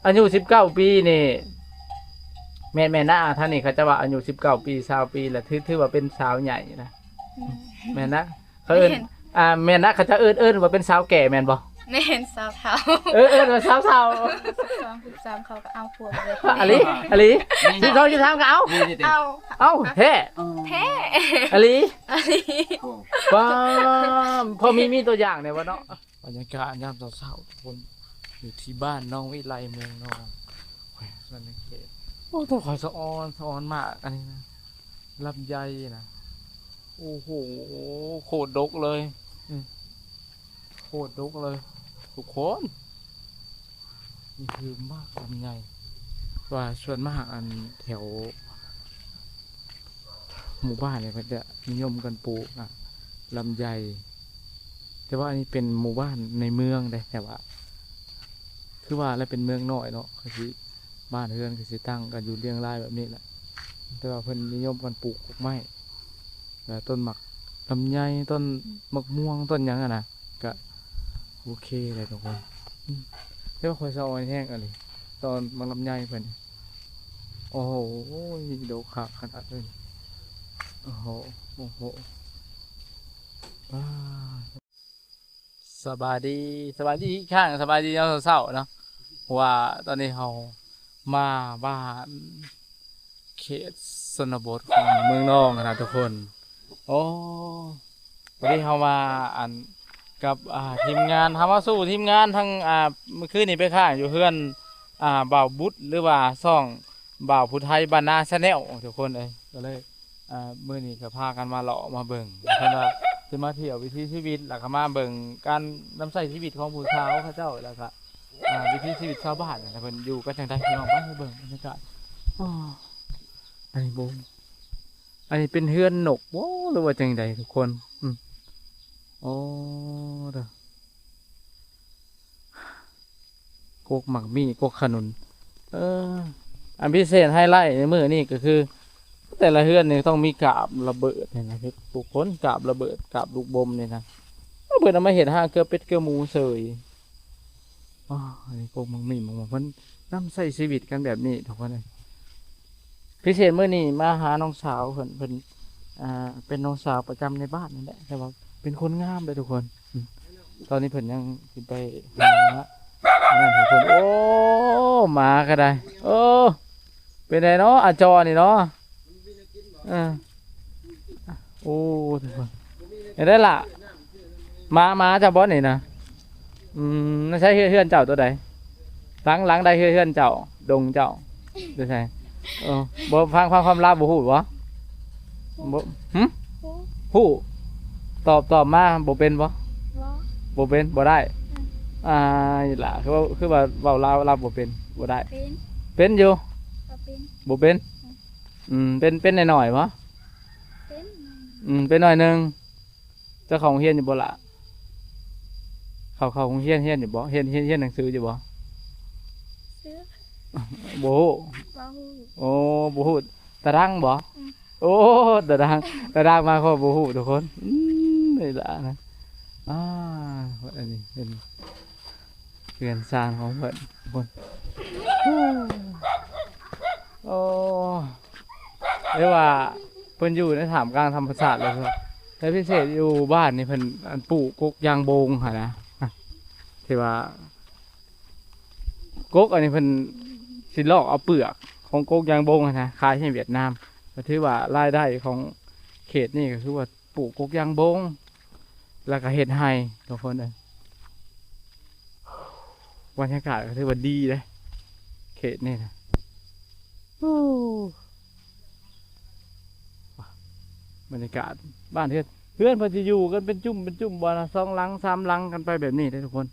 ອາຍຸສິບເກົ້າປີນີ້ ແມ່ນ ແມ່ນນະ ທາງນີ້ເຂົາເຈົ້າວ່າອາຍຸສິບເກົ້າປີ ຊາວປີລະ ຖື ຖືວ່າເປັນສາວໃຫຍ່ນະ ແມ່ນນະ ເຂົາເອີ້ນ ແມ່ນ ອ່າ ແມ່ນນະ ເຂົາເຈົ້າເອີ້ນ ເອີ້ນວ່າເປັນສາວແກ່ແມ່ນບໍ່? ແມ່ນ ສາວເຖົ້າ ເອີ ເອີ້ນວ່າສາວເຖົ້າ ສິບສອງ ສິບສາມ ເຂົາກໍເອົາພວກເລີຍ ອີ່ຫຼີ ອີ່ຫຼີ ສິບສອງ ສິບສາມ ກໍເອົາ ນີ້ຕິ ເອົາ ເອົາແທ້ ເອີ ແທ້ ອີ່ຫຼີ ອີ່ຫຼີ ໂອ້ ວ້າ ພໍມີ ມີຕົວຢ່າງແດ່ບໍ່ເນາະ? ບັນຍາກາດຍາມເຊົ້າໆ ທຸກຄົນ ຢູ່ທີ່ບ້ານໜອງວິໄລ ເມືອງນອງ ແຂວງສະຫວັນນະເຂດ. ໂອ້ ແຕ່ຂ້ອຍສະອອນ ສະອອນໝາກອັນນີ້ນະ ລຳໄຍນະ ໂອ້ໂຫ ໂຄດດົກເລີຍ ອືມ ໂຄດດົກເລີຍທຸກຄົນ. ນີ້ຄືໝາກລຳໄຍ ວ່າສ່ວນມາກອັນແຖວໝູ່ບ້ານນີ້ເພິ່ນຈະນິຍົມກັນປູກ ອາ ລຳໄຍ ແຕ່ວ່າອັນນີ້ເປັນໝູ່ບ້ານໃນເມືອງເດ້ ແຕ່ວ່າຄືວ່າລະເປັນເມືອງນ້ອຍເນາະ ກໍຊິ ບ້ານເຮືອນກໍຊິຕັ້ງກັນຢູ່ລຽງລາຍແບບນີ້ແຫຼະ ແຕ່ວ່າເພິ່ນນິຍົມກັນປູກກົກໄມ້ ແລະ ຕົ້ນໝາກລຳໄຍ ຕົ້ນໝາກມ່ວງ ຕົ້ນຫຍັງຫັ້ນນະ ກະໂອເຄແຫຼະທຸກຄົນ. ອືມ ແຕ່ວ່າຂ້ອຍສະອອນແຮງອີ່ຫຼີ ສະອອນໝາກລຳໄຍເພິ່ນ. ໂອ້ໂຫ ດົກຄັກຂະໜາດເລີຍ. ໂອ້ໂຫ ໂອ້ໂຫ ວ້າ ສະບາຍດີ ສະບາຍດີອີກຄັ້ງ ສະບາຍດີຍາມເຊົ້າໆເນາະ ເພາະວ່າຕອນນີ້ເຮົາມາບ້ານເຂດຊົນນະບົດຂອງເມືອງນອງນະທຸກຄົນ. ໂອ້ ວັນນີ້ເຮົາມາ ອັນ ກັບ ອ່າ ທີມງານ ເຮົາມາສູ່ທີມງານທັງ ອ່າ ມື້ຄືນນີ້ໄປຄ້າງຢູ່ເຮືອນ ອ່າ ບ່າວບຸດ ຫຼືວ່າຊ່ອງບ່າວຜູ້ໄທບ້ານນາ Channel ທຸກຄົນເອີຍ ກໍເລີຍ ອ່າ ມື້ນີ້ກໍພາກັນມາເລາະມາເບິ່ງ ເພິ່ນວ່າຊິມາທ່ຽວວິຖີຊີວິດ ແລ້ວກໍມາເບິ່ງການນຳໃຊ້ຊີວິດຂອງຜູ້ສາວເຂົາເຈົ້າ ແລ້ວກໍ ອ່າ ວິຖີຊີວິດຊາວບ້ານ ເພິ່ນຢູ່ກັນຈັ່ງໃດ ພີ່ນ້ອງ ໄປເບິ່ງບັນຍາກາດ. ອໍ ອັນນີ້ບໍ່ ອັນນີ້ເປັນເຮືອນນົກບໍ່ ຫຼືວ່າຈັ່ງໃດທຸກຄົນ? ອືມ ໂອ້ ເດີ ກົກໝາກມີ້ ກົກຂະໜຸນ. ເອີ ອັນພິເສດໄຮໄລໃນມື້ນີ້ກໍຄື ແຕ່ລະເຮືອນນີ້ຕ້ອງມີກາບລະເບີດນີ້ນະທຸກຄົນ ກາບລະເບີດ ກາບລູກບົມນີ້ນະ ລະເບີດເອົາມາເຮັດຫ້າງເກືອເປັດເກືອໝູເສີຍ. ອໍ ອັນນີ້ພວກໝາກມີ້ ໝາກມ່ວງ ເພິ່ນນຳໃຊ້ຊີວິດກັນແບບນີ້ທຸກຄົນເອີຍ. ພິເສດມື້ນີ້ມາຫານ້ອງສາວເພິ່ນ ເພິ່ນ ອ່າ ເປັນນ້ອງສາວປະຈຳໃນບ້ານນີ້ແຫຼະ ແຕ່ວ່າເປັນຄົນງາມເດ້ທຸກຄົນ. ອືມ ຕອນນີ້ເພິ່ນຍັງຊິໄປຫານັ້ນທຸກຄົນ. ໂອ້ ໝາກໍໄດ້ ໂອ້ ເປັນໃດເນາະ ອາຈໍນີ້ເນາະ? ເອີ ໂອ້ ທຸກຄົນ ເຫັນໄດ້ລະ ໝາ ໝາເຈົ້າບໍ່ນີ້ນະ? ອືມ ໃນໃສເຮືອນ ເຮືອນເຈົ້າໂຕໃດ? ຫຼັງ ຫຼັງໃດເຮືອນ ເຮືອນເຈົ້າ ດົງເຈົ້າ ຢູ່ໃສ? ເອີ ບໍ່ ຟັງ ຟັງຄວາມລາວບໍ່ຮູ້ບໍ່? ບໍ່ ຫຶ? ຮູ້ ຮູ້ ຕອບ ຕອບມາ ບໍ່ເປັນບໍ່? ບໍ່ ບໍ່ເປັນ ບໍ່ໄດ້. ອືມ ອ່າ ອີ່ຫຼ້າ ຄືວ່າ ຄືວ່າເວົ້າລາວ ລາວບໍ່ເປັນ ບໍ່ໄດ້. ເປັນ ເປັນຢູ່ ບໍ່ເປັນ ບໍ່ເປັນ. ອືມ ອືມ ເປັນ ເປັນໜ້ອຍໆບໍ່? ເປັນ ອືມ ເປັນໜ້ອຍໜຶ່ງ. ເຈົ້າເຂົ້າໂຮງຮຽນຢູ່ບໍ່ລະ? ເຂົ້າ ເຂົ້າໂຮງຮຽນ ຮຽນຢູ່ບໍ່? ຮຽນ ຮຽນ ຮຽນໜັງສືຢູ່ບໍ່? ບໍ່ຮູ້ ບໍ່ຮູ້. ໂອ້ ບໍ່ຮູ້ ຕາດັງບໍ່? ອືມ ໂອ້ ຕາດັງ ຕາດັງມາກໍບໍ່ຮູ້ທຸກຄົນ. ອືມ ນີ້ລະນະ ອ່າ ອັນນີ້ເປັນ ເຮືອນຊານຂອງເພິ່ນພຸ້ນ. ໂອ້ ເລີຍວ່າເພິ່ນຢູ່ໃນທ່າມກາງທຳມະຊາດເລີຍ. ແລະ ພິເສດຢູ່ບ້ານນີ້ເພິ່ນ ອັນ ປູກກົກຢາງໂບງຫັ້ນນະ ທີ່ວ່າກົກອັນນີ້ເພິ່ນຊິລອກເອົາເປືອກຂອງກົກຢາງໂບງຫັ້ນນະ ຂາຍໃຫ້ຫວຽດນາມ. ກໍຖືວ່າລາຍໄດ້ຂອງເຂດນີ້ກໍຄືວ່າ ປູກກົກຢາງໂບງ ແລ້ວກໍເຮັດໄຮ່ທຸກຄົນເອີຍ. ບັນຍາກາດກໍຖືວ່າດີເດ້ ເຂດນີ້ນະ. ໂອ້ ບັນຍາກາດບ້ານເຮືອນ ເຮືອນເພິ່ນຊິຢູ່ກັນເປັນຈຸ້ມເປັນຈຸ້ມ ບໍ່ນະ ສອງຫຼັງສາມຫຼັງກັນໄປແບບນີ້ເດ້ທຸກຄົນ.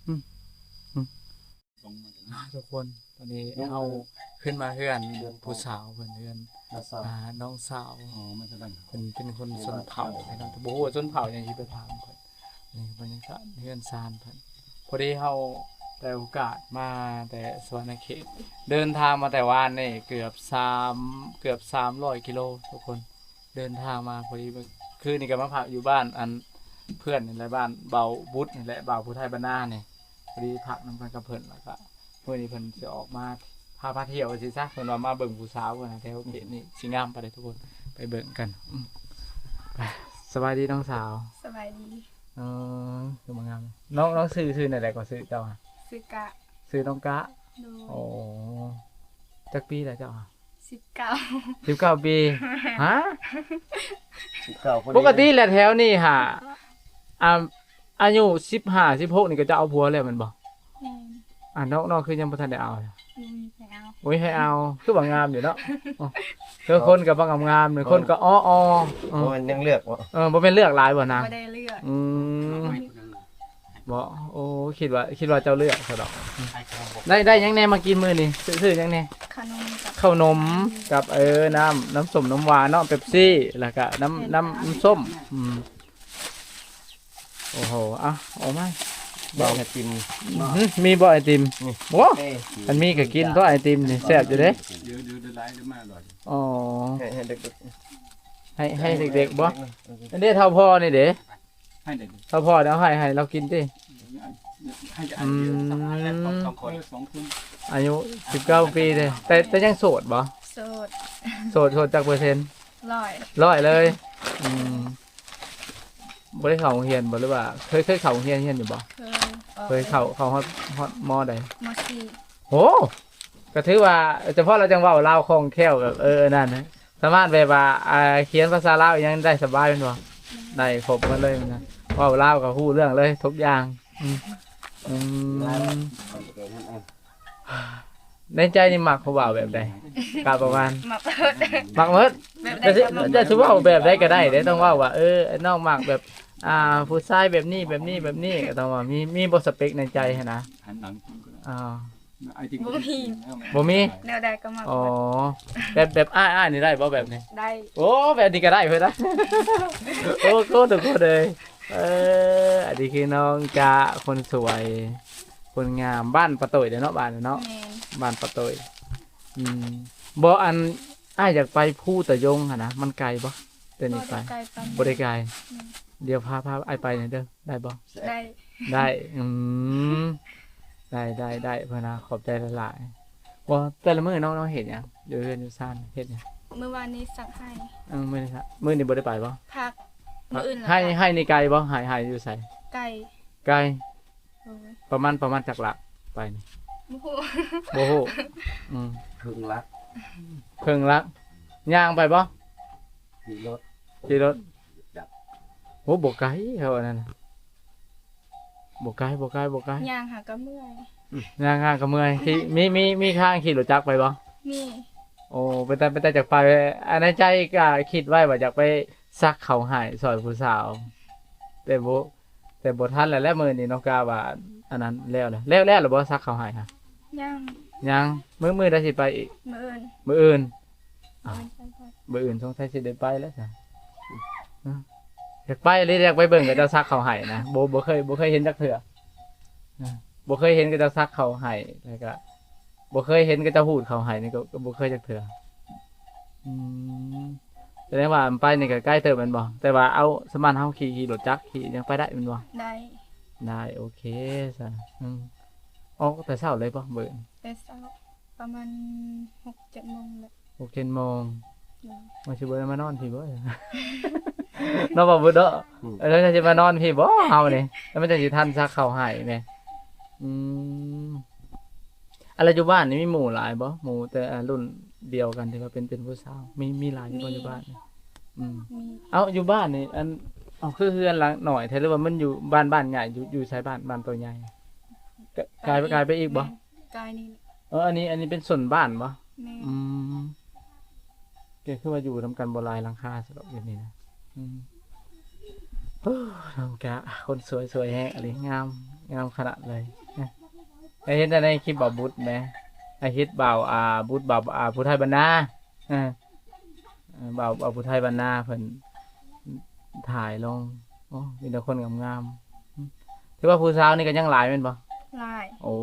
ອືມ ອືມ ອ່າ ທຸກຄົນ ຕອນນີ້ເຮົາຂຶ້ນມາເຮືອນຜູ້ສາວເພິ່ນ ເຮືອນນ້ອງສາວ ອ່າ ນ້ອງສາວ. ອໍ ເພິ່ນເປັນຄົນຊົນເຜົ່າເນາະ ແຕ່ບໍ່ຮູ້ວ່າຊົນເຜົ່າຫຍັງ ຊິໄປຖາມເພິ່ນ. ນີ້ບັນຍາກາດເຮືອນຊານເພິ່ນ. ພໍດີເຮົາໄດ້ໂອກາດມາແຕ່ສະຫວັນນະເຂດ ເດີນທາງມາແຕ່ວານນີ້ເກືອບສາມ ເກືອບສາມຮ້ອຍກິໂລທຸກຄົນ. ເດີນທາງມາພໍດີ ຄືນນີ້ກໍມາພັກຢູ່ບ້ານອັນເພື່ອນນີ້ແຫຼະ ບ້ານບ່າວບຸດນີ້ແຫຼະ ບ່າວຜູ້ໄທບ້ານນານີ້. ພໍດີພັກນຳກັນກັບເພິ່ນ ແລ້ວກະ ມື້ນີ້ເພິ່ນຊິອອກມາ ພາມາທ່ຽວວ່າຊີ້ຊະ ເພິ່ນວ່າມາເບິ່ງຜູ້ສາວພຸ້ນນະ ແຖວເຂດນີ້ຊິງາມປານໃດ ທຸກຄົນ ໄປເບິ່ງກັນ. ອືມ ໄປ ສະບາຍດີນ້ອງສາວ. ສະບາຍດີ. ເອີ ຄືມາງາມ. ນ້ອງ ນ້ອງຊື່ ຊື່ແນວໃດກໍ? ຊື່ເຈົ້າ ຊື່ກະ. ຊື່ນ້ອງກະ. ໂດຍ. ໂອ້ ຈັກປີແລ້ວເຈົ້າ? ສິບເກົ້າ. ສິບເກົ້າປີ. ຮະ? ສິບເກົ້າພໍດີ. ປົກກະຕິແລ້ວແຖວນີ້ຫາ ອາ ອາຍຸສິບຫ້າ ສິບຫົກນີ້ກໍຈະເອົາຜົວແລ້ວແມ່ນບໍ່? ແມ່ນ. ອ່າ ນ້ອງ ນ້ອງຄືຍັງບໍ່ທັນໄດ້ເອົາ? ບໍ່ມີໃຜເອົາ. ໂອ້ຍ ໃຜເອົາ ຄືວ່າງາມຢູ່ເນາະ. ເອີ ຄົນກໍບໍ່ງາມໆ ຄົນກໍອໍໆ. ເອີ ບໍ່ແມ່ນຍັງເລືອກບໍ່? ເອີ ບໍ່ແມ່ນເລືອກຫຼາຍບໍ່ນະ? ບໍ່ໄດ້ເລືອກ. ອືມ ບໍ່ ໂອ້ ຄິດວ່າ ຄິດວ່າເຈົ້າເລືອກຊະດອກ. ໄດ້ ໄດ້ຫຍັງແດ່ມາກິນມື້ນີ້? ຊື້ ຊື້ຫຍັງແດ່? ເຂົ້າໜົມກັບ ເຂົ້າໜົມກັບ ເອີ ນ້ຳ ນ້ຳສົ້ມນ້ຳຫວານເນາະ ເປັບຊີ ແລ້ວກະນ້ຳ ນ້ຳ ນ້ຳສົ້ມ. ອືມ ໂອ້ໂຫ ເອົາ ເອົາມາ ເບົາ ໄອຕິມ. ຫື ມີບໍ່ໄອຕິມ? ໂອ້ ຄັນມີກໍກິນຕົວະ ໄອຕິມນີ້ແຊບຢູ່ເດ້. ອໍ ໃຫ້ ໃຫ້ເດັກໆບໍ່? ອັນນີ້ເຖົ້າພໍ່ນີ້ເດ້. ໃຫ້ເດ ເຂົາພໍແລ້ວໃຫ້ ໃຫ້ລາວກິນຕິ. ອືມ ສອງຄົນ ອາຍຸສິບເກົ້າປີເດ. ແຕ່ ແຕ່ຍັງໂສດບໍ່? ໂສດ. ໂສດ ໂສດຈັກເປີເຊັນ? ຮ້ອຍ ຮ້ອຍເລີຍ. ອືມ ບໍ່ໄດ້ເຂົ້າໂຮງຮຽນບໍ່ ຫຼືວ່າເຄີຍ ເຄີຍເຂົ້າໂຮງຮຽນ ຮຽນຢູ່ບໍ່? ເຄີຍ. ເຄີຍເຂົ້າ ເຂົ້າຮອດ ຮອດ ມໍໃດ? ມໍສີ່. ໂອ້ ກໍຖືວ່າ ສະເພາະລາວຈັ່ງເວົ້າລາວຄ່ອງແຄ້ວ ແບບ ເອີ ອັນນັ້ນ ສາມາດແບບວ່າ ອ່າ ຂຽນພາສາລາວອີ່ຫຍັງໄດ້ສະບາຍແມ່ນບໍ່? ໄດ້ຄົບໝົດເລີຍນະ. ເວົ້າລາວກໍຮູ້ເລື່ອງເລີຍທຸກຢ່າງ. ອືມ ອືມ ໃນໃຈນີ້ມັກຜູ້ບ່າວແບບໃດ? ກະປະມານ ມັກເບິດ ມັກເບິດ. ແບບໃດກໍມັກ. ຈະ ຈະຊິເວົ້າແບບໃດກໍໄດ້ເດ້ ຕ້ອງເວົ້າວ່າ ເອີ ນ້ອງມັກແບບ ອ່າ ຜູ້ຊາຍແບບນີ້ ແບບນີ້ ແບບນີ້ ກໍຕ້ອງວ່າມີ ມີບໍ່ສະເປັກໃນໃຈຫັ້ນນະ? ອ່າ ບໍ່ມີ ບໍ່ມີ ແນວໃດກໍມັກ. ອໍ ແບບ ແບບອ້າຍ ອ້າຍນີ້ໄດ້ບໍ່ແບບນີ້? ໄດ້. ໂອ້ ແບບນີ້ກໍໄດ້ເພິ່ນນະ. ໂອ້ ໂຄດ ໂຄດເລີຍ. ເອີ ອັນນີ້ຄືນ້ອງຈະ ຄົນສວຍ ຄົນງາມ ບ້ານປາໂຕຍເດ້ເນາະ ບ້ານເນາະ. ແມ່ນ. ບ້ານປາໂຕຍ. ອືມ ບໍ່ ອັນ ອ້າຍຢາກໄປພູຕະຍົງຫັ້ນນະ ມັນໄກບໍ່? ແຕ່ນີ້ໄປ ບໍ່ໄດ້ໄກປານໃດ. ບໍ່ໄດ້ໄກ. ແມ່ນ. ດຽວພາ ພາອ້າຍໄປແດ່ເດີ. ໄດ້ບໍ່? ໄດ້ ໄດ້. ອືມ ໄດ້ ໄດ້ ໄດ້ ເພິ່ນນະ ຂອບໃຈຫຼາຍໆ. ບໍ່ ແຕ່ລະມື້ນ້ອງ ນ້ອງເຮັດຫຍັງ? ຢູ່ເຮືອນຢູ່ຊານເຮັດຫຍັງ? ມື້ວານນີ້ສັກໄຮ່. ເອີ ມື້ນີ້ ມື້ນີ້ບໍ່ໄດ້ໄປບໍ່? ພັກ. ມື້ອື່ນ ໄຮ່ ໄຮ່ນີ້ໄກບໍ່? ໄຮ່ ໄຮ່ຢູ່ໃສ? ໄກ. ໄກ. ໂດຍ. ປະມານ ປະມານຈັກຫຼັກໄປນີ້? ບໍ່ຮູ້ ບໍ່ຮູ້. ອືມ ເຄິ່ງຫຼັກ ເຄິ່ງຫຼັກ. ຍ່າງໄປບໍ່? ຂີ່ລົດ ຂີ່ລົດ. ໂອ້ ບໍ່ໄກເຂົາອັນນັ້ນນະ ບໍ່ໄກ ບໍ່ໄກ ບໍ່ໄກ. ຍ່າງຫາກໍເມື່ອຍ. ອືມ ຍ່າງຫາກໍເມື່ອຍ. ທີ່ ມີ ມີ ມີທາງຂີ່ລົດຈັກໄປບໍ່? ມີ. ໂອ້ ເປັນຕາ ເປັນຕາຢາກໄປ. ອັນໃນໃຈກໍຄິດໄວ້ວ່າຢາກໄປສັກເຂົ້າໃຫ້ຊ່ອຍຜູ້ສາວ ແຕ່ບໍ່ ແຕ່ບໍ່ທັນແລ້ວ ແລ້ວມື້ນີ້ນ້ອງກາວ່າອັນນັ້ນແລ້ວແລ້ວ ແລ້ວແລ້ວບໍ່ ສັກເຂົ້າໃຫ້ຫະ? ຍັງ ຍັງ. ມື້ ມື້ໃດຊິໄປອີກ? ມື້ອື່ນ ມື້ອື່ນ. ອ້າວ ມື້ອື່ນໄປກ່ອນ. ມື້ອື່ນສົງໄສຊິໄດ້ໄປແລ້ວຊະ. ອືມ ຢາກໄປເລີຍ ຢາກໄປເບິ່ງເຂົາເຈົ້າສັກເຂົ້າໃຫ້ນະ. ບໍ່ ບໍ່ເຄີຍ ບໍ່ເຄີຍເຫັນຈັກເທື່ອ. ອືມ ບໍ່ເຄີຍເຫັນເຂົາເຈົ້າສັກເຂົ້າໃຫ້ ແລ້ວກະ ບໍ່ເຄີຍເຫັນເຂົາເຈົ້າຮູດເຂົ້າໃຫ້ນີ້ ກໍ ກໍບໍ່ເຄີຍຈັກເທື່ອ. ອືມ ສະແດງວ່າໄປນີ້ກໍໄກເຕີບແມ່ນບໍ່? ແຕ່ວ່າເອົາ ສາມາດເຮົາຂີ່ ຂີ່ລົດຈັກ ຂີ່ຫຍັງໄປໄດ້ແມ່ນບໍ່? ໄດ້. ໄດ້ ໂອເຄຊະ. ອືມ ອອກແຕ່ເຊົ້າເລີຍບໍ່? ເບີ ແຕ່ເຊົ້າ ປະມານຫົກເຈັດໂມງແຫຼະ. ຫົກເຈັດໂມງ. ໂດຍ. ມັນຊິບໍ່ໄດ້ມານອນພີ້ບໍ່? ເນາະ ບໍ່ບຸດເນາະ. ອືມ ເອີ ແລ້ວຊິມານອນພີ້ບໍ່ເຮົານີ້? ແລ້ວມັນຈັ່ງຊິທັນສັກເຂົ້າໃຫ້ແມ່. ອືມ ອັນລະຢູ່ບ້ານນີ້ມີໝູ່ຫຼາຍບໍ່? ໝູ່ແຕ່ ອ່າ ລຸ້ນດຽວກັນທີ່ວ່າເປັນ ເປັນຜູ້ສາວ ມີ ມີຫຼາຍຢູ່ບໍ່? ມີ ຢູ່ບ້ານນີ້. ອືມ ມີ. ເອົ້າ ຢູ່ບ້ານນີ້ ອັນ ເອົາ ຄືເຮືອນຫຼັງໜ້ອຍແທ້ ຫຼືວ່າມັນຢູ່ບ້ານ ບ້ານໃຫຍ່ ຢູ່ ຢູ່ໃສ? ບ້ານ ບ້ານໂຕໃຫຍ່ ກາຍ ກາຍໄປອີກບໍ່? ແມ່ນ ກາຍນີ້. ເອີ ອັນນີ້ ອັນນີ້ເປັນສວນບ້ານບໍ່? ແມ່ນ. ອືມ ກໍຄືວ່າຢູ່ນຳກັນບໍ່ຫຼາຍຫຼັງຄາຊະດອກ ແບບນີ້ນະ. ອືມ ໂອ້ ນ້ອງກະ ຄົນສວຍ ສວຍແຮງອີ່ຫຼີ ງາມ ງາມຂະໜາດເລີຍ. ໄດ້ເຫັນແຕ່ໃນຄລິບບ່າວບຸດແມ ໄດ້ເຫັນບ່າວ ອ່າ ບຸດ ບ່າວ ອ່າ ຜູ້ໄທບ້ານນາ. ເອີ ເອີ ບ່າວ ບ່າວຜູ້ໄທບ້ານນາເພິ່ນຖ່າຍລົງ. ໂອ້ ມີແຕ່ຄົນງາມໆ. ອືມ ຖືວ່າຜູ້ສາວນີ້ກໍຍັງຫຼາຍແມ່ນບໍ່? ຫຼາຍ. ໂອ້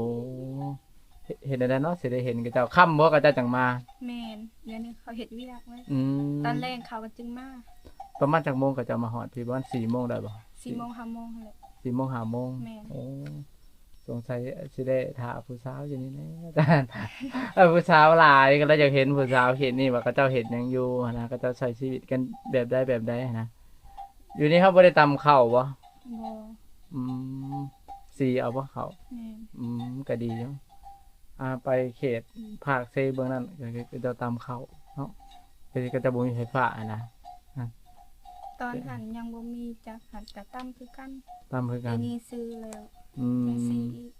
ເຮັດ ເຮັດແນວໃດເນາະ ຊິໄດ້ເຫັນເຂົາເຈົ້າ? ຄ່ຳບໍ່ເຂົາເຈົ້າຈັ່ງມາ? ແມ່ນ ດຽວນີ້ເຂົາເຮັດວຽກເລີຍ. ອືມ ຕອນແລງເຂົາກໍຈຶ່ງມາ. ປະມານຈັກໂມງເຂົາເຈົ້າມາຮອດພີ້? ປະມານສີ່ໂມງໄດ້ບໍ່? ສີ່ໂມງ ຫ້າໂມງຫັ້ນແຫຼະ. ສີ່ໂມງ ຫ້າໂມງ. ແມ່ນ. ໂອ້ ສ ສົງໄສຊິໄດ້ຖ້າຜູ້ສາວຢູ່ນີ້ແຫຼະ ເອີ ຜູ້ສາວຫຼາຍ ກໍເລີຍຢາກເຫັນຜູ້ສາວເຂດນີ້ວ່າເຂົາເຈົ້າເຮັດຫຍັງຢູ່ຫັ້ນນະ ເຂົາເຈົ້າໃຊ້ຊີວິດກັນແບບໃດແບບໃດຫັ້ນນະ. ຢູ່ນີ້ເຮົາບໍ່ໄດ້ຕຳເຂົ້າບໍ່? ບໍ່. ອືມ ສີເອົາບໍ່ເຂົ້າ? ແມ່ນ. ອືມ ກໍດີຢູ່. ອ່າ ໄປເຂດພາກເຊເບື້ອງນັ້ນ ກໍ ກໍເຈົ້າຕຳເຂົ້າເນາະ ກໍ ກໍເຈົ້າບໍ່ມີໄຟຟ້າຫັ້ນນະ. ຕອນຫັ້ນຍັງບໍ່ມີຈັກ ຫັ້ນກະຕຳຄືກັນ. ຕຳຄືກັນ. ດຽວນີ້ຊື້ແລ້ວ. ອືມ ຍັງຊື້ອີກ.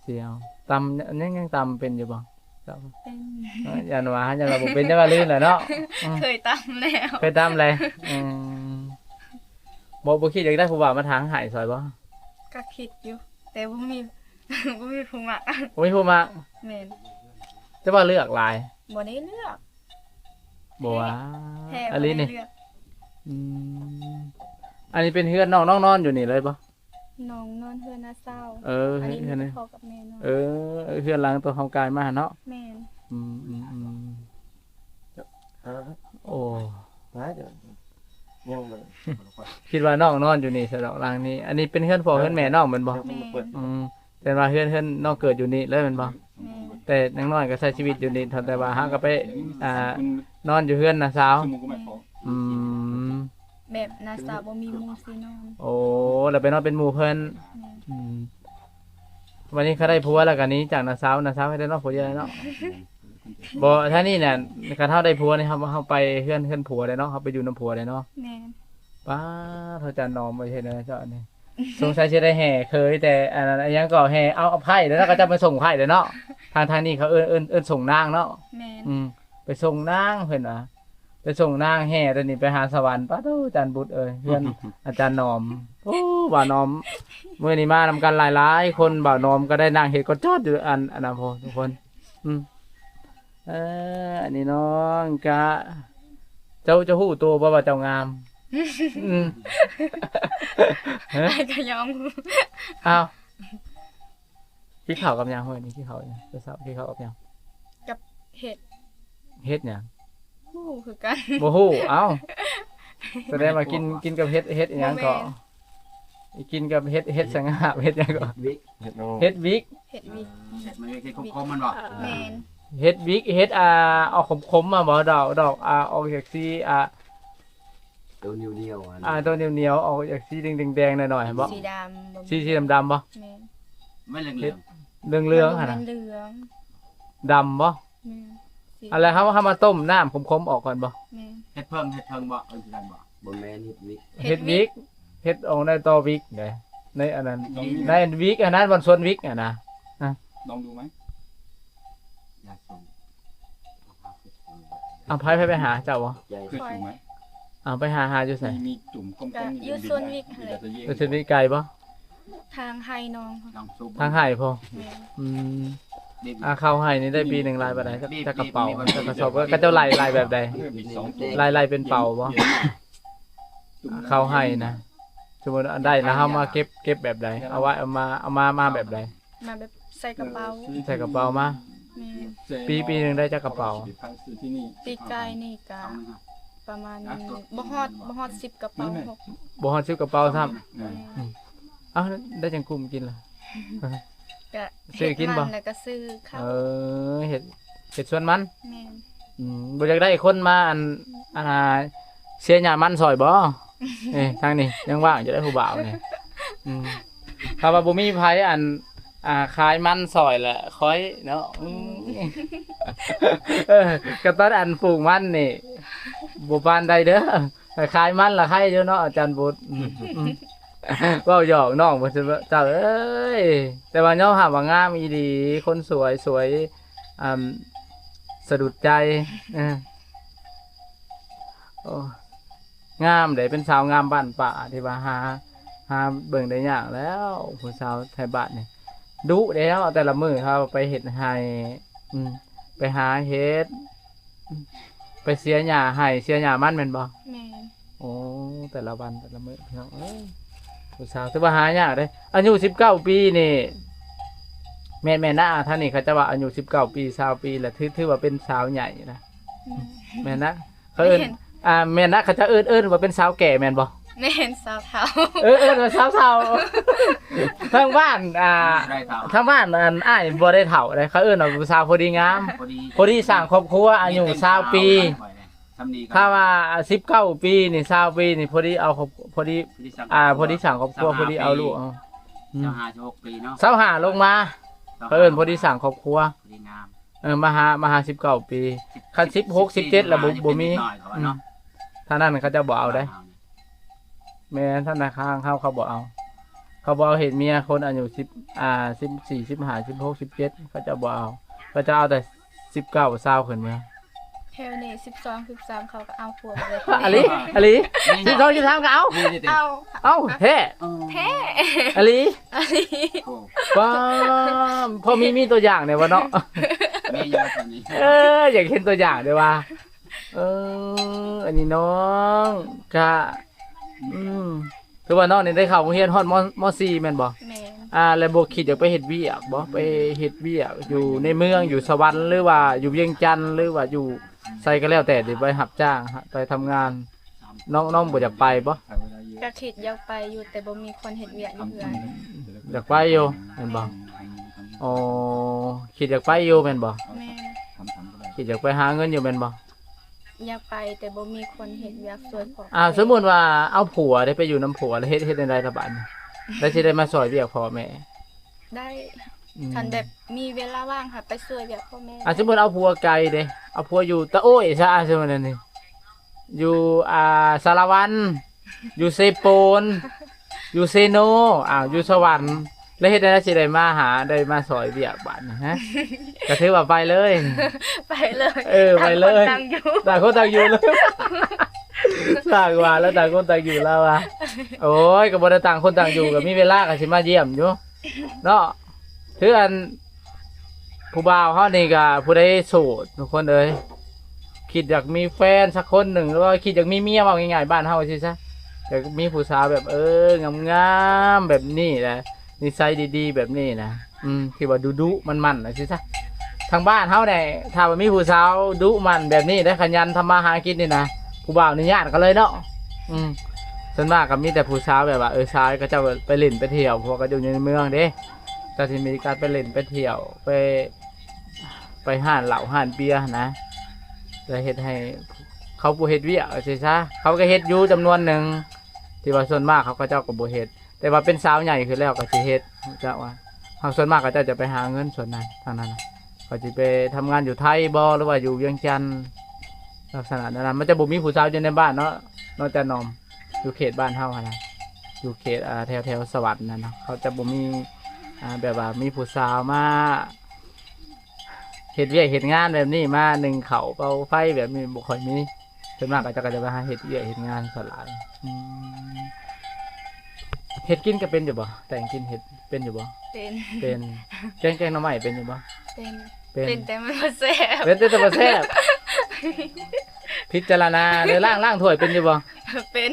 ຊິເອົາ ຕຳ ຍັງ ຍັງຕຳເປັນຢູ່ບໍ່? ເຈົ້າ ເປັນ. ເອີ ຢ້ານວ່າ ຢ້ານວ່າບໍ່ເປັນ ຢ້ານວ່າລືມແຫຼະເນາະ. ອືມ ເຄີຍຕຳແລ້ວ. ເຄີຍຕຳແລ້ວ. ອືມ ບໍ່ ບໍ່ຄິດຢາກໄດ້ຜູ້ບ່າວມາຖາງໄຮ່ຊ່ອຍບໍ່? ກໍຄິດຢູ່ ແຕ່ບໍ່ມີ ບໍ່ມີຜູ້ມັກ. ບໍ່ມີຜູ້ມັກ. ແມ່ນ. ແຕ່ວ່າເລືອກຫຼາຍ. ບໍ່ໄດ້ເລືອກ. ບໍ່ວ່າ ແທ້ ອາລີນີ້. ບໍ່ໄດ້ເລືອກ. ອືມ ອັນນີ້ເປັນເຮືອນນ້ອງ ນ້ອງນອນຢູ່ນີ້ເລີຍບໍ່? ນ້ອງນອນເຮືອນນ້າສາວ. ເອີ ອັນນີ້ ເຮືອນ ມີແຕ່ພໍ່ກັບແມ່ນອນ. ເອີ ເຮືອນຫຼັງໂຕເຮົາກາຍມາຫັ້ນເນາະ. ແມ່ນ. ອືມ ອືມ ອືມ. ໂອ້ ຕາຍແລ້ວ ຍັງບໍ່ ຄິດວ່ານ້ອງນອນຢູ່ນີ້ຊະດອກ ຫຼັງນີ້. ອັນນີ້ເປັນເຮືອນພໍ່ເຮືອນແມ່ນ້ອງແມ່ນບໍ່? ແມ່ນ. ອືມ ແຕ່ວ່າເຮືອນ ເຮືອນນ້ອງເກີດຢູ່ນີ້ເລີຍແມ່ນບໍ່? ແມ່ນ. ແຕ່ຍັງນ້ອຍກໍໃຊ້ຊີວິດຢູ່ນີ້ ເທົ່າແຕ່ວ່າເຮົາກໍໄປ ອ່າ ນອນຢູ່ເຮືອນນ້າສາວ. ແມ່ນ. ອືມ ແບບນ້າສາວບໍ່ມີໝູ່ຊິນອນ. ໂອ້ ແລ້ວໄປນອນເປັນໝູ່ເພິ່ນ. ແມ່ນ. ອືມ ບັດນີ້ຄັນໄດ້ຜົວແລ້ວກໍໜີຈາກນ້າສາວ ນ້າສາວໃຫ້ໄດ້ເນາະ ຜົວດຽວເນາະ. ບໍ່ ຖ້ານີ້ນະ ຄັນເຮົາໄດ້ຜົວນີ້ ເຮົາ ເຮົາໄປເຮືອນ ເຮືອນຜົວໄດ້ເນາະ ເຮົາໄປຢູ່ນຳຜົວໄດ້ເນາະ. ແມ່ນ. ປ້າດ ເຮົາຈະນອມໄວ້ເຮັດແນວໃດເຈົ້າອັນນີ້. ສົງໄສຊິໄດ້ແຫ່ເຂີຍແຕ່ອັນນັ້ນ ອີຫຍັງກໍແຫ່ເອົາ ເອົາໄພ້ເດ້ເນາະ ເຂົາເຈົ້າໄປສົ່ງໄພ້ເດ້ເນາະ. ທາງ ທາງນີ້ເຂົາເອີ້ນ ເອີ້ນ ເອີ້ນສົ່ງນາງເນາະ. ແມ່ນ. ອືມ ໄປສົ່ງນາງເພິ່ນວ່າ ໄປສົ່ງນາງແຫ່ຕົວນີ້ໄປຫາສະຫວັນ. ປາໂທ້ ອາຈານບຸດເອີຍ ເຮືອນອາຈານໜອມ. ໂອ້ ບ່າວໜອມ ມື້ນີ້ມານຳກັນຫຼາຍໆຄົນ ບ່າວໜອມກໍໄດ້ນັ່ງເຮັດກອດຈອດຢູ່ອັນ ອັນນັ້ນພຸ້ນທຸກຄົນ. ອືມ ເອີ ອັນນີ້ນ້ອງກະ ເຈົ້າ ເຈົ້າຮູ້ຕົວບໍ່ວ່າເຈົ້າງາມ? ອືມ ອ້າຍກໍຍອມຮູ້. ອ້າວ ກິນເຂົ້າກັບຫຍັງ? ເຮີ້ຍ ນີ້ກິນເຂົ້າຫຍັງ? ແຕ່ເຊົ້າກິນເຂົ້າກັບຫຍັງ? ກັບເຫັດ. ເຫັດຫຍັງ? ບໍ່ຮູ້ຄືກັນ. ບໍ່ຮູ້. ເອົ້າ ສະແດງວ່າກິນ ກິນກັບເຫັດ ເຫັດອີຫຍັງເກາະ? ບໍ່ແມ່ນ. ກິນກັບເຫັດ ເຫັດສະຫງາບ ເຫັດຫຍັງເກາະ? ເຫັດວິກ. ເຫັດຫຍັງ? ເຫັດວິກ. ເຫັດວິກ. ເຫັດມັນເຮັດຂົມໆມັນບໍ່? ແມ່ນ. ເຫັດວິກ ເຫັດ ອ່າ ອອກຂົມໆມາບໍ່? ດອກ ດອກ ອ່າ ອອກຈາກສີ ອ່າ ໂຕໜຽວໆ ອ່າ ໂຕໜຽວໆ ອອກຈາກສີແດງໆໜ້ອຍໆ ບໍ່? ສີດຳ. ສີ ສີດຳໆບໍ່? ແມ່ນ. ມັນເຫຼືອງໆ ເຫັດເຫຼືອງໆຫັ້ນນະ. ບໍ່ແມ່ນເຫຼືອງ. ດຳບໍ່? ແມ່ນ. ອັນແລ້ວເຮົາ ເຮົາມາຕົ້ມນ້ຳຂົມໆອອກກ່ອນບໍ່? ແມ່ນ. ເຫັດເຜິ້ງ ເຫັດເຜິ້ງບໍ່? ເອີ້ນຄືກັນບໍ່? ບໍ່ແມ່ນເຫັດວິກ. ເຫັດວິກ. ເຫັດວິກ ເຫັດອອກໃນຕໍວິກເດ້ ໃນອັນນັ້ນ ໃນອັນວິກ ອັນນັ້ນ ບ່ອນສວນວິກຫັ້ນນະ. ລອງດູໄໝ? ຢາກສົ່ງ. ເອົາ ໃຜ ໃຜໄປຫາເຈົ້າບໍ່? ເຄີຍສູງໄໝ? ເອົາ ໄປຫາ ຫາຢູ່ໃສ? ມີ ມີຈຸ່ມກົງໆ ຢູ່ສວນວິກຫັ້ນແຫຼະ. ຢູ່ສວນວິກໄກບໍ່? ທາງໄຮ່ນ້ອງ ທາງໄຮ່ພຸ້ນ. ແມ່ນ. ອືມ ອ່າ ເຂົ້າໄຮ່ນີ້ໄດ້ປີໜຶ່ງຫຼາຍປານໃດ? ຈັກ ຈັກກະເປົາ ຈັກກະສອບ? ເຂົາເຈົ້າໄລ່ ໄລ່ແບບໃດ? ໄລ່ ໄລ່ເປັນເປົາບໍ່? ເຂົ້າໄຮ່ນະ ສົມມຸດໄດ້ແລ້ວ ເຮົາມາເກັບ ເກັບແບບໃດ? ເອົາໄວ້ ເອົາມາ ເອົາມາ ມາແບບໃດ? ມາແບບໃສ່ກະເປົາ. ໃສ່ກະເປົາມາ. ແມ່ນ. ປີ ປີໜຶ່ງໄດ້ຈັກກະເປົາ? ປີກາຍນີ້ກະປະມານ ບໍ່ຮອດ ບໍ່ຮອດສິບກະເປົາ. ບໍ່ຮອດສິບກະເປົາຊ້ຳ. ແມ່ນ. ອືມ ເອົ້າ ໄດ້ຫຍັງກຸ້ມກິນລະ? ກະຊື້ກິນບໍ່? ແລ້ວກໍຊື້ເຂົ້າ. ເອີ ເຮັດ ເຮັດສວນມັນ. ແມ່ນ. ອືມ ບໍ່ຢາກໄດ້ຄົນມາ ອັນ ອັນ ເສຍຫຍ້າມັນຊ່ອຍບໍ່? ເອີ ທາງນີ້ຍັງວ່າງຢູ່ເດ້ ຜູ້ບ່າວນີ້. ອືມ ຖ້າວ່າບໍ່ມີໃຜ ອັນ ອ່າ ຂາຍມັນຊ່ອຍລະຂ້ອຍເນາະ. ອືມ ເອີ ກໍຕອນ ອັນ ປູກມັນນີ້ ບໍ່ປານໃດເດີ ຂາຍມັນລະໄຄຢູ່ເນາະ ອາຈານບຸດ. ອືມ ເວົ້າຫຍອກນ້ອງເພິ່ນ ເຈົ້າເອີຍ ແຕ່ວ່າຍອມຮັບວ່າງາມອີ່ຫຼີ ຄົນສວຍ ສວຍ ອ່າ ສະດຸດໃຈ. ເອີ ໂອ້ ງາມເດ້ ເປັນສາວງາມບ້ານປ່າ ທີ່ວ່າຫາ ຫາເບິ່ງໄດ້ຍາກແລ້ວ ຜູ້ສາວໄທບ້ານນີ້ ດຸແລ້ວ ແຕ່ລະມື້ເຮົາໄປເຮັດໄຮ່. ອືມ ໄປຫາເຫັດ ໄປເສຍຫຍ້າໄຮ່ ເສຍຫຍ້າມັນແມ່ນບໍ່? ແມ່ນ. ໂອ້ ແຕ່ລະວັນແຕ່ລະມື້ ພີ່ນ້ອງເອີຍ ຜູ້ສາວຖືວ່າຫາຍາກເດ້. ອາຍຸສິບເກົ້າປີນີ້ ແມ່ນ ແມ່ນນະ ທາງນີ້ເຂົາເຈົ້າວ່າອາຍຸສິບເກົ້າປີ ຊາວປີລະ ຖື ຖືວ່າເປັນສາວໃຫຍ່ນະ. ແມ່ນ. ແມ່ນນະ ເຂົາເອີ້ນ ແມ່ນ. ອ່າ ແມ່ນນະ ເຂົາເຈົ້າເອີ້ນ ເອີ້ນວ່າເປັນສາວແກ່ແມ່ນບໍ່? ແມ່ນ ສາວເຖົ້າ. ເອີ ເອີ້ນວ່າສາວເຖົ້າ. ທາງບ້ານ ອ່າ ໄດ້ເຖົ້າ ທາງບ້ານ ອັນ ອ້າຍບໍ່ໄດ້ເຖົ້າເດ້ ເຂົາເອີ້ນວ່າຜູ້ສາວພໍດີງາມ ພໍດີ ພໍດີສ້າງຄອບຄົວ ອາຍຸຊາວປີ. ຖ້າວ່າສິບເກົ້າປີນີ້ ຊາວປີນີ້ ພໍດີເອົາຄອບ ພໍດີ ພໍດີສ້າງ ອ່າ ຄອບຄົວ ພໍດີສ້າງຄອບຄົວ ພໍດີເອົາລູກເອົາ. ອືມ ຊາວຫ້າ ຊາວຫົກປີເນາະ ຊາວຫ້າລົງມາ ເຂົາເອີ້ນພໍດີສ້າງຄອບຄົວ ພໍດີງາມ. ເອີ ມາຫາ ມາຫາສິບເກົ້າປີ ຄັນສິບຫົກ ສິບເຈັດລະບໍ່ ບໍ່ມີ. ອືມ ຖ້ານັ້ນເຂົາເຈົ້າບໍ່ເອົາເດ້. ແມ່ນ ທະນາຄານເຮົາເຂົາບໍ່ເອົາ ເຂົາບໍ່ເອົາເຮັດເມຍຄົນອາຍຸສິບ ອ່າ ສິບສີ່ ສິບຫ້າ ສິບຫົກ ສິບເຈັດ ເຂົາເຈົ້າບໍ່ເອົາ ເຂົາເຈົ້າເອົາແຕ່ສິບເກົ້າ ຊາວຂຶ້ນເມືອ. ແຖວນີ້ສິບສອງ ສິບສາມ ເຂົາກໍເອົາຜົວໝົດເລີຍ. ອີ່ຫຼີ ອີ່ຫຼີ ສິບສອງ ສິບສາມ ກໍເອົາ ເອົາ ເອົາແທ້ ແທ້ ອີ່ຫຼີ ອີ່ຫຼີ. ໂອ້ ປ້າ ພໍມີ ມີຕົວຢ່າງແດ່ບໍ່ເນາະ? ມີຢູ່ ມີ. ເອີ ຢາກເຫັນຕົວຢ່າງເດ້ວ່າ ເອີ ອັນນີ້ນ້ອງກະ ອືມ ຄືວ່ານ້ອງນີ້ໄດ້ເຂົ້າໂຮງຮຽນຮອດ ມ ມ ສີ່ ແມ່ນບໍ່? ແມ່ນ. ອ່າ ແລ້ວບໍ່ຄິດຢາກໄປເຮັດວຽກບໍ່? ໄປເຮັດວຽກຢູ່ໃນເມືອງ ຢູ່ສະຫວັນ ຫຼືວ່າຢູ່ວຽງຈັນ ຫຼືວ່າຢູ່ໃສກໍແລ້ວແຕ່ ໄປຮັບຈ້າງ ໄປທຳງານ ນ້ອງ ນ້ອງບໍ່ຢາກໄປບໍ່? ກໍຄິດຢາກໄປຢູ່ ແຕ່ບໍ່ມີຄົນເຮັດວຽກຢູ່ເຮືອນ. ຢາກໄປຢູ່ແມ່ນບໍ່? ອໍ ຄິດຢາກໄປຢູ່ແມ່ນບໍ່? ແມ່ນ. ຄິດຢາກໄປຫາເງິນຢູ່ແມ່ນບໍ່? ຢາກໄປ ແຕ່ບໍ່ມີຄົນເຮັດວຽກຊ່ວຍຄອບຄົວ. ອ່າ ສົມມຸດວ່າເອົາຜົວໄດ້ ໄປຢູ່ນຳຜົວ ແລ້ວເຮັດ ເຮັດແນວໃດລະບາດນີ້? ແລ້ວຊິໄດ້ມາຊ່ອຍວຽກພໍ່ແມ່? ໄດ້. ອືມ ຄັນແບບມີເວລາວ່າງ ຫາໄປຊ່ວຍວຽກພໍ່ແມ່. ອ່າ ສົມມຸດເອົາຜົວໄກເດ້ ເອົາຜົວຢູ່ຕະໂອ້ຍຊະ ສົມມຸດນີ້ ຢູ່ ອ່າ ສາລະວັນ ຢູ່ເຊໂປນ ຢູ່ເຊໂນ ອ້າວ ຢູ່ສະຫວັນ ແລ້ວເຮັດແນວໃດຊິໄດ້ມາຫາ ໄດ້ມາຊ່ອຍວຽກບາດນີ້ຮະ? ກໍຖືວ່າໄປເລີຍ ໄປເລີຍ. ເອີ ໄປເລີຍ ຕ່າງຄົນຕ່າງຢູ່ ຕ່າງຄົນຕ່າງຢູ່ເລີຍ. ສ້າງວ່າແລ້ວ ຕ່າງຄົນຕ່າງຢູ່ລາວວ່າ. ໂອ້ຍ ກໍບໍ່ໄດ້ຕ່າງຄົນຕ່າງຢູ່ ກໍມີເວລາກໍຊິມາຢ້ຽມຢູ່ເນາະ. ຄືອັນ ຜູ້ບ່າວເຮົານີ້ກໍຜູ້ໃດໂສດທຸກຄົນເອີຍ ຄິດຢາກມີແຟນສັກຄົນໜຶ່ງ ຫຼືວ່າຄິດຢາກມີເມຍ ເວົ້າງ່າຍໆ ບ້ານເຮົາຊີ້ຊະ ຢາກມີຜູ້ສາວແບບ ເອີ ງາມໆ ແບບນີ້ນະ ນິໄສດີໆ ແບບນີ້ນະ ອືມ ທີ່ວ່າດຸໆ ໝັ່ນໆ ນະຊີ້ຊະ. ທາງບ້ານເຮົານີ້ ຖ້າວ່າມີຜູ້ສາວດຸໝັ່ນແບບນີ້ ໄດ້ຂະຫຍັນທຳມາຫາກິນນີ້ນະ ຜູ້ບ່າວນີ້ຍາດເຂົາເລີຍເນາະ. ອືມ ສ່ວນມາກກໍມີແຕ່ຜູ້ສາວແບບວ່າ ເອີ ສາວເຂົາເຈົ້າໄປຫຼິ້ນໄປທ່ຽວ ເພາະວ່າເຂົາຢູ່ໃນເມືອງເດ້ ເຈົ້າຊິມີການໄປຫຼິ້ນໄປທ່ຽວ ໄປ ໄປຮ້ານເຫຼົ້າຮ້ານເບຍຫັ້ນນະ ແລ້ວເຮັດໃຫ້ເຂົາບໍ່ເຮັດວຽກ ວ່າຊີ້ຊະ. ເຂົາກໍເຮັດຢູ່ຈຳນວນໜຶ່ງ ທີ່ວ່າສ່ວນມາກເຂົາ ເຂົາເຈົ້າກໍບໍ່ເຮັດ ແຕ່ວ່າເປັນສາວໃຫຍ່ຂຶ້ນແລ້ວກໍຊິເຮັດ ຮູ້ຈັກວ່າ ຫາກສ່ວນມາກເຂົາເຈົ້າຈະໄປຫາເງິນສ່ວນນັ້ນ ທາງນັ້ນນະ ເຂົາຊິໄປທຳງານຢູ່ໄທບໍ ຫຼືວ່າຢູ່ວຽງຈັນ ລັກສະນະນັ້ນນະ. ມັນຈະບໍ່ມີຜູ້ສາວຢູ່ໃນບ້ານເນາະ ນອກຈາກນ້ອງ ຢູ່ເຂດບ້ານເຮົາຫັ້ນນະ ຢູ່ເຂດ ອ່າ ແຖວ ແຖວສະຫວັນຫັ້ນນະ ເຂົາຈະບໍ່ມີ ອ່າ ແບບວ່າມີຜູ້ສາວມາເຮັດວຽກເຮັດງານແບບນີ້ ມາໜຶ້ງເຂົ້າເປົ່າໄຟແບບນີ້ ບໍ່ຄ່ອຍມີ. ສ່ວນມາກເຂົາເຈົ້າກໍຈະໄປຫາເຮັດວຽກເຮັດງານສ່ວນຫຼາຍ. ອືມ ເຮັດກິນກໍເປັນຢູ່ບໍ່? ແຕ່ງກິນເຮັດເປັນຢູ່ບໍ່? ເປັນ ເປັນ. ແກງ ແກງໜໍ່ໄມ້ເປັນຢູ່ບໍ່? ເປັນ ເປັນ ເປັນ ແຕ່ມັນບໍ່ແຊບ ເປັນແຕ່ບໍ່ແຊບ. ພິຈາລະນາເດີ ລ້າງ ລ້າງຖ້ວຍເປັນຢູ່ບໍ່? ເປັນ.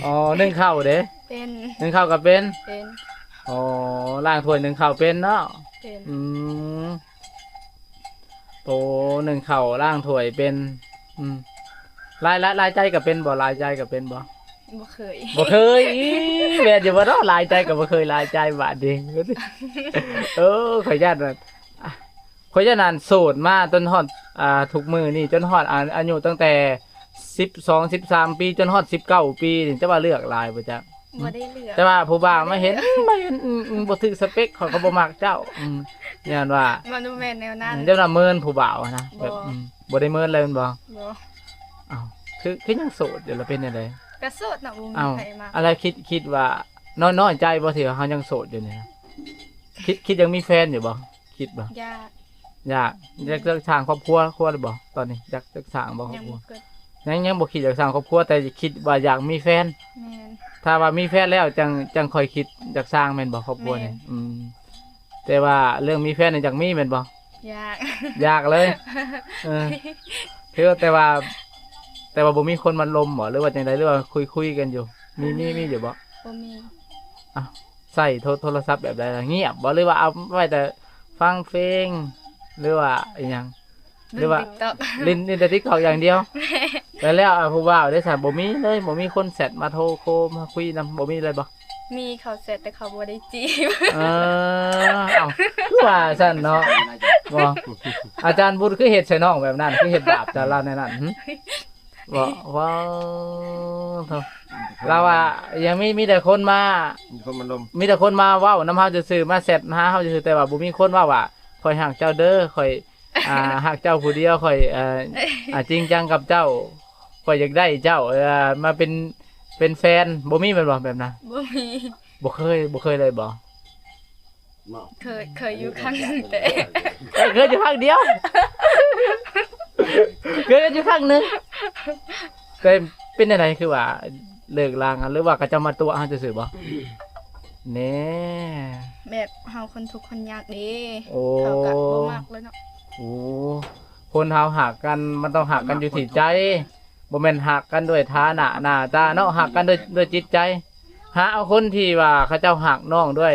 ອໍ ໜຶ້ງເຂົ້າເດ້? ເປັນ. ໜຶ້ງເຂົ້າກໍເປັນ? ເປັນ. ອໍ ລ້າງຖ້ວຍໜຶ້ງເຂົ້າເປັນເນາະ? ເປັນ. ອືມ ໂຕ ໜຶ້ງເຂົ້າ ລ້າງຖ້ວຍເປັນ. ອືມ ລາຍ ລາຍ ລາຍຈ່າຍກໍເປັນບໍ່? ລາຍຈ່າຍກໍເປັນບໍ່? ບໍ່ເຄີຍ ບໍ່ເຄີຍ. ອີ ແມ່ນຢູ່ບໍ່ເນາະ? ລາຍຈ່າຍກໍບໍ່ເຄີຍລາຍຈ່າຍບາດນີ້. ເອີ ຂ້ອຍຢ້ານວ່າ ຂ້ອຍຢ້ານອັນໂສດມາຈົນຮອດ ອ່າ ທຸກມື້ນີ້ ຈົນຮອດອາ ອາຍຸຕັ້ງແຕ່ສິບສອງ ສິບສາມປີ ຈົນຮອດສິບເກົ້າປີນີ້ ຈະວ່າເລືອກຫຼາຍບໍ່ຈັກ? ບໍ່ໄດ້ເລືອກ ແຕ່ວ່າຜູ້ບ່າວມາເຫັນ ມາເຫັນ ອືມ ອືມ ບໍ່ຖືກສະເປັກ ເຂົາກໍບໍ່ມັກເຈົ້າ. ອືມ ຍ້ອນວ່າ ມັນບໍ່ແມ່ນແນວນັ້ນ. ອືມ ຢ້ອນວ່າເມີນຜູ້ບ່າວນະ ແບບ ອືມ ບໍ່ໄດ້ເມີນເລີຍແມ່ນບໍ່? ບໍ່. ອ້າວ ຄື ຄືຍັງໂສດຢູ່ລະ ເປັນຈັ່ງໃດ? ກໍໂສດນະ ບໍ່ມີໃຜມັກ. ອາ ລະຄິດ ຄິດວ່າ ນ້ອຍ ນ້ອຍໃຈບໍ່ ທີ່ວ່າເຮົາຍັງໂສດຢູ່ນີ້ນະ? ຄິດ ຄິດຢາກມີແຟນຢູ່ບໍ່? ຄິດບໍ່? ຢາກ ຢາກ ຢາກ ອືມ ຢາກສ້າງຄອບຄົວ ຄົວຫຼືບໍ່? ຕອນນີ້ຢາກ ຢາກສ້າງບໍ່ຄອບຄົວ? ຍັງບໍ່ເກີດ ຍັງ ຍັງບໍ່ຄິດຢາກສ້າງຄອບຄົວ ແຕ່ຄິດວ່າຢາກມີແຟນ. ແມ່ນ. ຖ້າວ່າມີແຟນແລ້ວ ຈັ່ງ ຈັ່ງຄ່ອຍຄິດຢາກສ້າງແມ່ນບໍ່ ຄອບຄົວນີ້? ແມ່ນ. ອືມ ແຕ່ວ່າເລື່ອງມີແຟນນີ້ຢາກມີແມ່ນບໍ່? ຢາກ ຢາກເລີຍ. ເອີ ຄື ແຕ່ວ່າ ແຕ່ວ່າບໍ່ມີຄົນມາລົມບໍ່ ຫຼືວ່າຈັ່ງໃດ ຫຼືວ່າຄຸຍ ຄຸຍກັນຢູ່? ມີ ມີ ມີຢູ່ບໍ່? ບໍ່ມີ. ອ້າວ ໃຊ້ໂທ ໂທລະສັບແບບໃດລະ? ງຽບບໍ່ ຫຼືວ່າເອົາໄວ້ແຕ່ຟັງເພງ ຫຼືວ່າອີ່ຫຍັງ? ຫຼືວ່າ ຫຼິ້ນ TikTok ຫຼິ້ນ ຫຼິ້ນແຕ່ TikTok ຢ່າງດຽວ? ແມ່ນ. ແລ້ວ ແລ້ວ ອ່າ ຜູ້ບ່າວເດ້ຊະ ບໍ່ມີເລີຍ ບໍ່ມີຄົນແຊັດມາໂທໂຄມາຄຸຍນຳ ບໍ່ມີເລີຍບໍ່? ມີ ເຂົາແຊັດ ແຕ່ເຂົາບໍ່ໄດ້ຈີບ. ເອີ ເອົ້າ ຄືວ່າຊັ້ນເນາະ ບໍ່? ອາຈານບຸດຄືເຮັດໃສ່ນ້ອງແບບນັ້ນ ຄືເຮັດບາບໃສ່ລາວແນວນັ້ນ ຫຶ? ບໍ່ ວ້າວ ລາວວ່າຍັງມີ ມີແຕ່ຄົນມາ ມີຄົນມາລົມ ມີແຕ່ຄົນມາເວົ້ານຳເຮົາຊື່ໆ ມາແຊັດຫາເຮົາຊື່ໆ ແຕ່ວ່າບໍ່ມີຄົນເວົ້າວ່າ ຂ້ອຍຮັກເຈົ້າເດີ ຂ້ອຍ ອ່າ ຮັກເຈົ້າຜູ້ດຽວ ຂ້ອຍ ເອີ ອ່າ ຈິງຈັງກັບເຈົ້າ ຂ້ອຍຢາກໄດ້ເຈົ້າ ເອີ ມາເປັນ ເປັນແຟນ ບໍ່ມີແມ່ນບໍ່ແບບນັ້ນ? ບໍ່ມີ. ບໍ່ເຄີຍ ບໍ່ເຄີຍເລີຍບໍ່? ເຄີຍ ເຄີຍຢູ່ຄັ້ງໜຶ່ງແຕ່ ເຄີຍຢູ່ຄັ້ງດຽວ ເຄີຍຢູ່ຄັ້ງໜຶ່ງ ແຕ່ເປັນຈັ່ງໃດ ຄືວ່າເລີກລາກັນ ຫຼືວ່າເຂົາເຈົ້າມາຕົວະເຮົາຊື່ໆບໍ່? ແນ່ ແບບເຮົາຄົນທຸກຄົນຍາກເດ້ ໂອ້ ເຂົາກໍບໍ່ມັກແລ້ວເນາະ. ໂອ້ ຄົນເຮົາຮັກກັນ ມັນຕ້ອງຮັກກັນຢູ່ທີ່ໃຈ ບໍ່ແມ່ນຮັກກັນດ້ວຍຖານະໜ້າຕາເນາະ ຮັກກັນດ້ວຍ ດ້ວຍຈິດໃຈ. ຫາເອົາຄົນທີ່ວ່າເຂົາເຈົ້າຮັກນ້ອງດ້ວຍ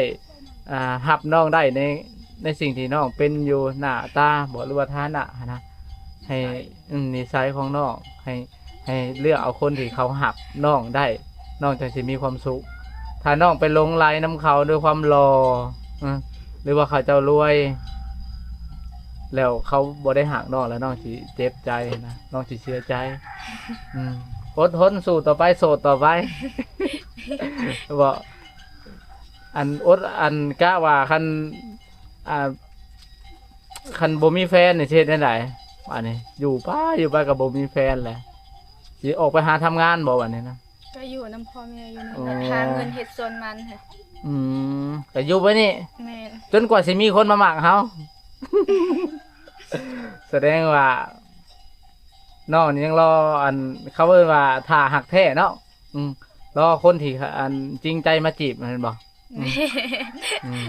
ອ່າ ຮັບນ້ອງໄດ້ໃນ ໃນສິ່ງທີ່ນ້ອງເປັນຢູ່ ໜ້າຕາບໍ ຫຼືວ່າຖານະຫັ້ນນະ ໃຫ້ ນິໄສ ອືມ ນິໄສຂອງນ້ອງ ໃຫ້ ໃຫ້ເລືອກເອົາຄົນທີ່ເຂົາຮັບນ້ອງໄດ້ ນ້ອງຈັ່ງຊິມີຄວາມສຸກ. ຖ້ານ້ອງໄປຫຼົງໄຫຼນຳເຂົາດ້ວຍຄວາມຫຼໍ່ ອືມ ຫຼືວ່າເຂົາເຈົ້າລວຍ ແລ້ວເຂົາບໍ່ໄດ້ຮັກນ້ອງ ແລ້ວນ້ອງຊິເຈັບໃຈນະ ນ້ອງຊິເສຍໃຈ. ອືມ ອົດທົນສູ້ຕໍ່ໄປ ໂສດຕໍ່ໄປ ບໍ່ ອັນອົດ ອັນກະວ່າຄັນ ອ່າ ຄັນບໍ່ມີແຟນນີ້ຊິເຮັດແນວໃດ? ບາດນີ້ຢູ່ໄປ ຢູ່ໄປກໍບໍ່ມີແຟນແຫຼະ ຊິອອກໄປຫາທຳງານບໍ່ບາດນີ້ນະ? ກໍຢູ່ນຳພໍ່ແມ່ຢູ່ນີ້ ອໍ ກໍຫາເງິນເຮັດສວນມັນຫັ້ນ. ອືມ ກໍຢູ່ໄປນີ້ ແມ່ນ ຈົນກວ່າຊິມີຄົນມາມັກເຮົາ. ສະແດງວ່ານ້ອງນີ້ຍັງລໍ ອັນ ເຂົາເອີ້ນວ່າຖ້າຮັກແທ້ເນາະ. ອືມ ລໍຄົນທີ່ ອັນ ຈິງໃຈມາຈີບແມ່ນບໍ່? ອືມ ອືມ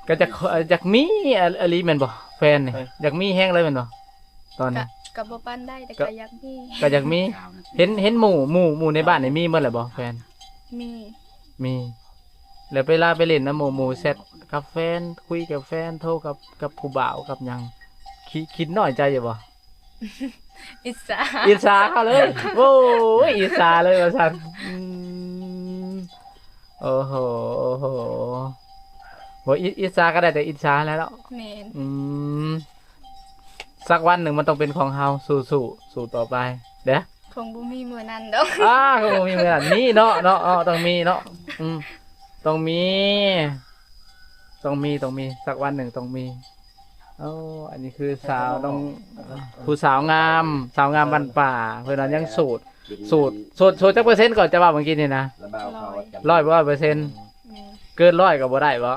ກໍຢາກ ຢາກມີອີ່ຫຼີແມ່ນບໍ່ ແຟນນີ້? ເອີ ຢາກມີແຮງເລີຍແມ່ນບໍ່? ຕອນນີ້ ກະ ກະບໍ່ປານໃດ ແຕ່ກະ ກະຢາກມີ ກະຢາກມີ. ເຫັນ ເຫັນໝູ່ ໝູ່ ໝູ່ໃນບ້ານນີ້ມີໝົດແລ້ວບໍ່ແຟນ? ມີ ມີ. ແລ້ວເວລາໄປຫຼິ້ນນຳໝູ່ ໝູ່ແຊັດກັບແຟນ ຄຸຍກັບແຟນ ໂທກັບ ກັບຜູ້ບ່າວກັບຫຍັງ ຄິ ຄິດນ້ອຍໃຈຢູ່ບໍ່? ອິດສາ ອິດສາເຂົາເລີຍ ໂອ້ຍ ອິດສາເລີຍວ່າຊັ້ນ. ອືມ ໂອ້ໂຫ ໂອ້ໂຫ ບໍ່ ອິ ອິດສາກໍໄດ້ແຕ່ອິດສາແຫຼະເນາະ. ແມ່ນ ອືມ ສັກວັນໜຶ່ງມັນຕ້ອງເປັນຂອງເຮົາ ສູ້ໆ ສູ້ຕໍ່ໄປເດີ້. ຄົງບໍ່ມີມື້ນັ້ນດອກ ອາ ຄົງບໍ່ມີມື້ນັ້ນ ມີເນາະ ເນາະ ເນາະ ຕ້ອງມີເນາະ. ອືມ ຕ້ອງມີ ຕ້ອງມີ ຕ້ອງມີ ສັກວັນໜຶ່ງຕ້ອງມີ. ໂອ້ ອັນນີ້ຄືສາວ ນ້ອງ ຜູ້ສາວງາມ ສາວງາມບ້ານປ່າ ເພິ່ນວ່າຍັງໂສດ ໂສດ ໂສດ ໂສດຈັກເປີເຊັນກໍຈະວ່າເມື່ອກີ້ນີ້ນະ? ຮ້ອຍ ຮ້ອຍເປີເຊັນ. ແມ່ນ ເກີນຮ້ອຍກໍບໍ່ໄດ້ບໍ?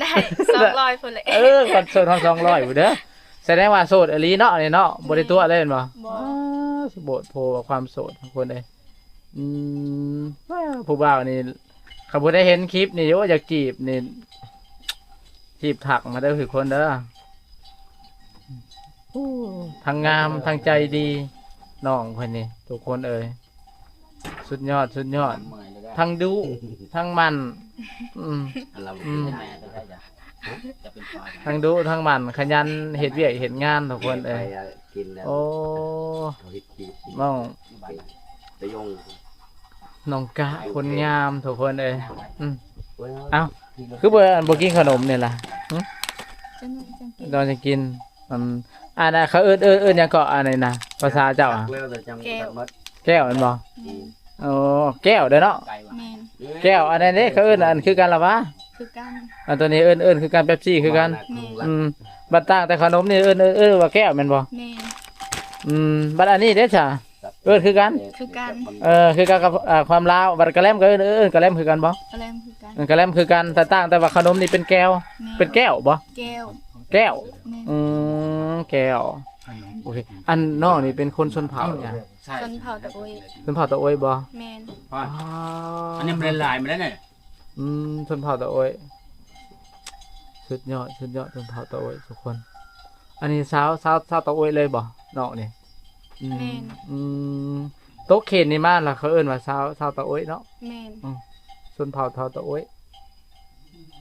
ໄດ້ ສອງຮ້ອຍພຸ້ນແຫຼະ. ເອີ ກໍໂສດຮອດສອງຮ້ອຍພຸ້ນເດີ້. ສະແດງວ່າໂສດອີ່ຫຼີເນາະ ນີ້ເນາະ ບໍ່ໄດ້ຕົວະເລີຍແມ່ນບໍ່? ບໍ່ ໂອ້ ໂພວ່າຄວາມໂສດຂອງຄົນເດ້. ອືມ ຜູ້ບ່າວນີ້ ຄັນຜູ້ໃດເຫັນຄລິບນີ້ ໂອ້ ຢາກຈີບນີ້ ຈີບທັກມາເດີ້ທຸກຄົນເດີ້. ໂອ້ ທັງງາມທັງໃຈດີ ນ້ອງເພິ່ນນີ້ທຸກຄົນເອີຍ ສຸດຍອດ ສຸດຍອດ ທັງດຸທັງໝັ່ນ. ອືມ ທັງດຸທັງໝັ່ນ ຂະຫຍັນເຮັດວຽກເຮັດງານທຸກຄົນເອີຍ. ໂອ້ ນ້ອງ ຕະຍົງ ນ້ອງກະຄົນງາມທຸກຄົນເອີຍ. ອືມ ເອົ້າ ຄືບໍ່ ອັນ ບໍ່ກິນຂະໜົມນີ້ລະ? ຫຶ ຈັກໜ້ອຍຈັ່ງກິນ ຕອນຈະກິນ. ອັນ ອັນ ເຂົາເອີ້ນ ເອີ້ນ ເອີ້ນຫຍັງເກາະ ອັນນີ້ນະ ພາສາເຈົ້າອະ? ແກ້ວ ແກ້ວແມ່ນບໍ່? ແມ່ນ ໂອ້ ແກ້ວເດີ້ເນາະ. ແມ່ນ ແກ້ວ ອັນນັ້ນເດ້ ເຂົາເອີ້ນ ອັນ ຄືກັນລະຫວາ? ຄືກັນ ອັນໂຕນີ້ເອີ້ນ ເອີ້ນຄືກັນ ເປັບຊີຄືກັນ. ແມ່ນ ອືມ ບັດຕ່າງແຕ່ຂະໜົມນີ້ ເອີ້ນ ເອີ້ນ ເອີ້ນວ່າແກ້ວແມ່ນບໍ່? ແມ່ນ ອືມ ບັດອັນນີ້ເດ້ຊະ? ເອີ້ນຄືກັນ ຄືກັນ ເອີ ຄືກັນກັບ ອ່າ ຄວາມລາວ. ບັດກະແລັມກໍເອີ້ນ ເອີ້ນກະແລັມຄືກັນບໍ່? ກະແລັມຄືກັນ ເອີ ກະແລັມຄືກັນ ແຕ່ຕ່າງແຕ່ວ່າຂະໜົມນີ້ເປັນແກ້ວ. ແມ່ນ ເປັນແກ້ວບໍ່? ແກ້ວ ແກ້ວ ແມ່ນ ອືມ ແກ້ວ. ໂອເຄ ອັນນ້ອງນີ້ເປັນຄົນຊົນເຜົ່າຫຍັງ? ຊົນເຜົ່າຕາໂອ້ຍ. ຊົນເຜົ່າຕາໂອ້ຍບໍ່? ແມ່ນ ອໍ ອັນນີ້ມັນຫຼາຍມາແລ້ວນະ. ອືມ ຊົນເຜົ່າຕາໂອ້ຍ ສຸດຍອດ ສຸດຍອດ ຊົນເຜົ່າຕາໂອ້ຍທຸກຄົນ. ອັນນີ້ຊາວ ຊາວ ຊາວຕາໂອ້ຍເລີຍບໍ່ ນ້ອງນີ້? ອືມ ແມ່ນ ອືມ ຕົກເຂດນີ້ມາລະ ເຂົາເອີ້ນວ່າຊາວ ຊາວຕາໂອ້ຍເນາະ. ແມ່ນ ອືມ ຊົນເຜົ່າ ຊາວຕາໂອ້ຍ.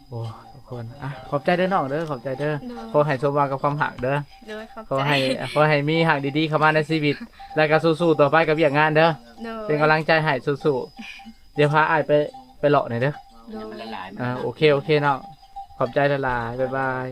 ໂອ້ ທຸກຄົນ ອ່ະ ຂອບໃຈເດີນ້ອງເດີ ຂອບໃຈເດີ ໂດຍ ຂໍໃຫ້ສົມຫວັງກັບຄວາມຮັກເດີ ໂດຍ ຂອບໃຈ ຂໍໃຫ້ ຂໍໃຫ້ມີຮັກດີໆເຂົ້າມາໃນຊີວິດ ແລ້ວກໍສູ້ໆຕໍ່ໄປກັບວຽກງານເດີ ໂດຍ ເປັນກຳລັງໃຈໃຫ້ ສູ້ໆ ດຽວພາອ້າຍໄປ ໄປເລາະໜ່ອຍເດີ ໂດຍ ອ່າ ໂອເຄ ໂອເຄນ້ອງ ຂອບໃຈຫຼາຍໆ ບາຍບາຍ.